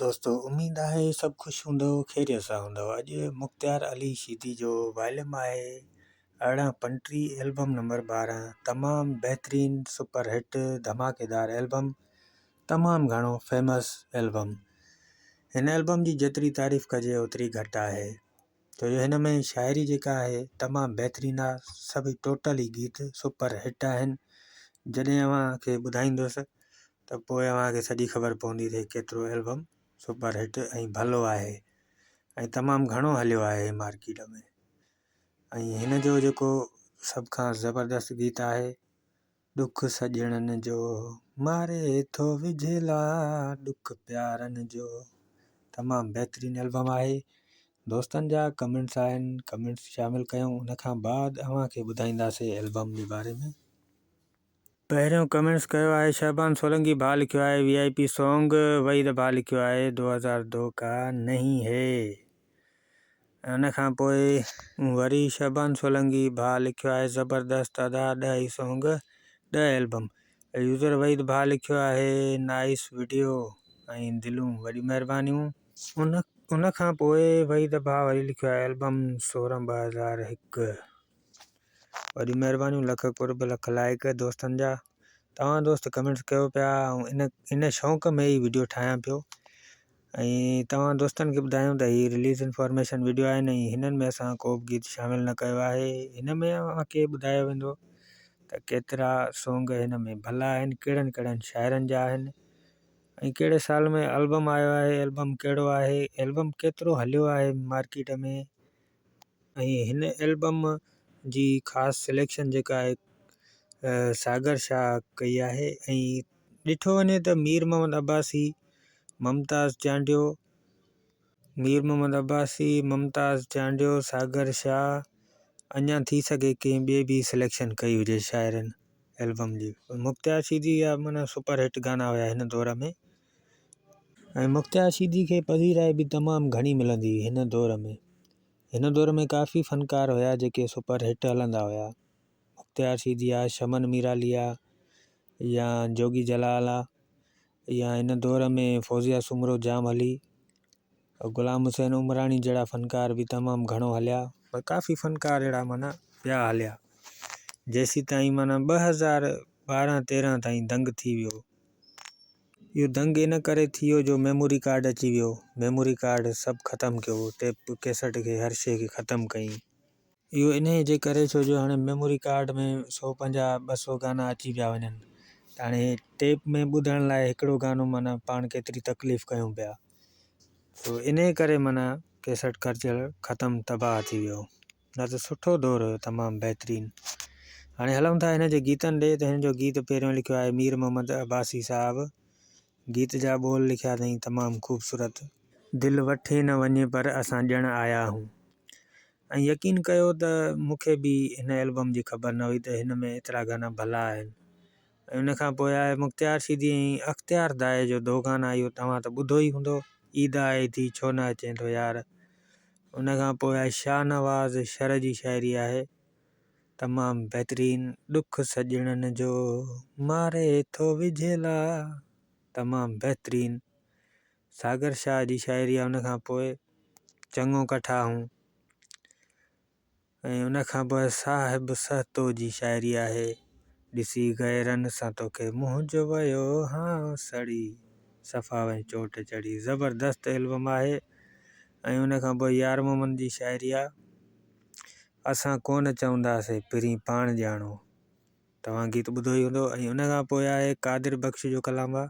دوستو اميد آهي سڀ خوش هوندؤ خيريت سان هوندؤ اڄ مختيار علي شيدي جو واليم آهي 1835 البم نمبر 12 تمام بهترين سپر هٽ ڌماڪيدار البم تمام گهڻو فيمس البم هن البم جي جيتري تعريف ڪجي اوتري گهٽ آهي ڇو جو هن ۾ شاعري جيڪا آهي تمام بهترين آهي سڀئي ٽوٽل ئي گيت سپر هٽ آهن جڏهن اوهان کي ٻڌائيندس ته پوء اوهان کي سڄي خبر پوندي ته ڪيترو البم سپر هٽ ۽ ڀلو آهي ۽ تمام گهڻو هليو آهي مارڪيٽ ۾ ۽ هن جو جيڪو سڀ کان زبردست گيت آهي ڏک سڄڻن جو ماري ٿو وجهلا ڏک پيارن جو تمام بهترين البم آهي دوستن جا ڪمينٽس آهن ڪمينٽس شامل ڪيون ان کان بعد اوهان کي ٻڌائينداسي البم جي باري ۾. پهريون ڪمينٽس ڪيو آهي شعبان سولنگي ڀاء لکيو آهي وي آئي پي سونگ وحيد ڀاء لکيو آهي دو هزار دو ڪا نهين هي ۽ ان کان پوء وري شعبان سولنگي ڀاء لکيو آهي زبردست ادا ڏهه ئي سونگ ڏهه البم يوزر وحيد ڀاء لکيو آهي نائس وڊيو ۽ دلون وڏيون مهربانيون. ان کان پوء وحيد ڀاء وري لکيو آهي البم 16 2001 وڏيون مهربانيون لک قرب لک لائق دوستن جا توهان دوست ڪمينٽس ڪيو پيا ۽ ان ان شوق ۾ ئي وڊيو ٺاهيان پيو ۽ توهان دوستن کي ٻڌايون ته هي رليز انفارميشن وڊيو آهن ۽ هنن ۾ اسان ڪو به گيت شامل نه ڪيو آهي هن ۾ اوهان کي ٻڌايو ويندو ته ڪيترا سونگ هن ۾ ڀلا آهن ڪهڙن ڪهڙن شاعرن جا آهن ۽ ڪهڙي سال ۾ البم آيو آهي البم ڪهڙو آهي البم ڪيترو هليو آهي مارڪيٽ ۾ ۽ هن البم جي خاص سليڪشن جيڪا آهي ساگر شاهه ڪئي آهي ۽ ڏٺو وڃي ته مير محمد عباسي، ممتاز چانڊيو، مير محمد عباسي، ممتاز چانڊيو، ساگر شاهه اڃا ٿي سگهي ڪنهن ٻئي به سليڪشن ڪئي هجي شاعرن البم جي مختيار شيدي جا معنيٰ سپر هٽ گانا هيا هن دور ۾ ۽ مختيار شيدي کي پذيرائي به تمام گهڻي ملندي هئي هن دور ۾. هن دور ۾ ڪافي فنڪار هيا جيڪي سپر هٽ هلندا هيا. مختيار شيدي آ، شمن ميرالي آ يا جوڳي جلال آ يا هن دور ۾ فوزيه سومرو جام هلي. غلام حسين عمراڻي جهڙا فنڪار به تمام گهڻو هليا. پر ڪافي فنڪار اهڙا معنيٰ ٻيا هليا. جيسيتائين معنيٰ 2012 تيرنهن تائين دنگ ٿي ويو. اهو دنگ ان ڪري ٿي ويو جو ميموري ڪارڊ اچي ويو. ميموري ڪارڊ سڀ ختم ڪيو، ٽيپ ڪيسٽ کي هر شيء کي ختم ڪيائين. اهو انهيء جي ڪري ڇو جو هاڻي ميموري ڪارڊ ۾ سو پنجاهه ٻه سو گانا اچي پيا وڃن ته هاڻي ٽيپ ۾ ٻڌڻ لاء هڪڙو گانو معنيٰ پاڻ ڪيتري تڪليف ڪيون پيا. سو انهيء ڪري معنيٰ ڪيسٽ ڪلچر ختم تباهه ٿي ويو. نه ته سٺو دور هيو تمام بهترين. هاڻي هلون ٿا هن جي گيتن ڏي ته هن جو گيت پهريون لکيو آهي مير محمد عباسي صاحب گيت جا ٻول لکيا اٿائين تمام خوبصورت. دل وٺي نه وڃي پر اسان ڄڻ آيا هون ۽ يقين ڪيو ته مون کي به هن البم جي خبر نه هئي ته هن ۾ ايترا گانا ڀلا آهن ۽ ان کان پوء آهي مختيار شيدي ۽ اختيار دائي جو دوگانا اهو توهان ته ٻڌو ئي هوندو عيد آئي ٿي ڇو نه اچين ٿو يار ان کان پوء آهي شاهنواز شر جي شاعري آهي تمام بهترين ڏک سڄڻن جو ماري ٿو وجهيلا تمام بهترين ساگر شاهه جي شاعري آهي ان کان پوء چڱو ڪٺا هون ۽ ان کان پوء صاحب سهتو جي شاعري آهي، ڏسي غيرن سان توکي منهنجو ويو هانء سڙي، صفا وئين چوٽ چڙهي. زبردست البم آهي ۽ ان کان پوء يار محمد جي شاعري آ، اسان ڪونه چونداسين پرين پاڻ ڄاڻو. توهان گيت ٻڌو ئي هوندو ۽ ان کان پوء آهي قادر بخش جو ڪلام آ،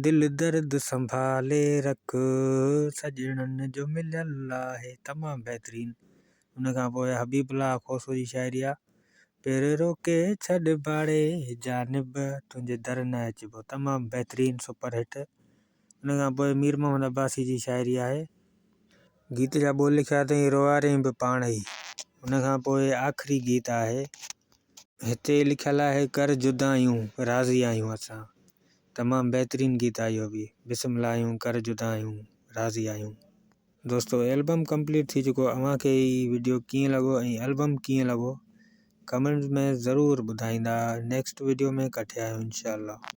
دل درد سنڀالي رک سڄڻن جو مليل آهي تمام بهترين. ان کان پوء حبيب الله کوسو جي شاعري آ، پير روڪي ڇڏ باڙي جانب تنهنجي در نه اچبو تمام بهترين سپر هٽ. ان کان پوء مير محمد عباسي جي شاعري آهي. گيت جا ٻول لکيا اٿئين روئارين به پاڻ ئي. ان کان پوء آخري گيت آهي. هتي لکيل آهي ڪر جدا آهيون راضي آهيون اسان تمام بهترين گيت آهي اهو به بسم الله آهيون ڪر جدا آهيون راضي آهيون. دوستو البم ڪمپليٽ ٿي چڪو اوهان کي هي وڊيو ڪيئن لڳو ۽ البم ڪيئن لڳو ڪمينٽس ۾ ضرور ٻڌائيندا نيڪسٽ وڊيو ۾ ڪٺي آهيون انشاء الله.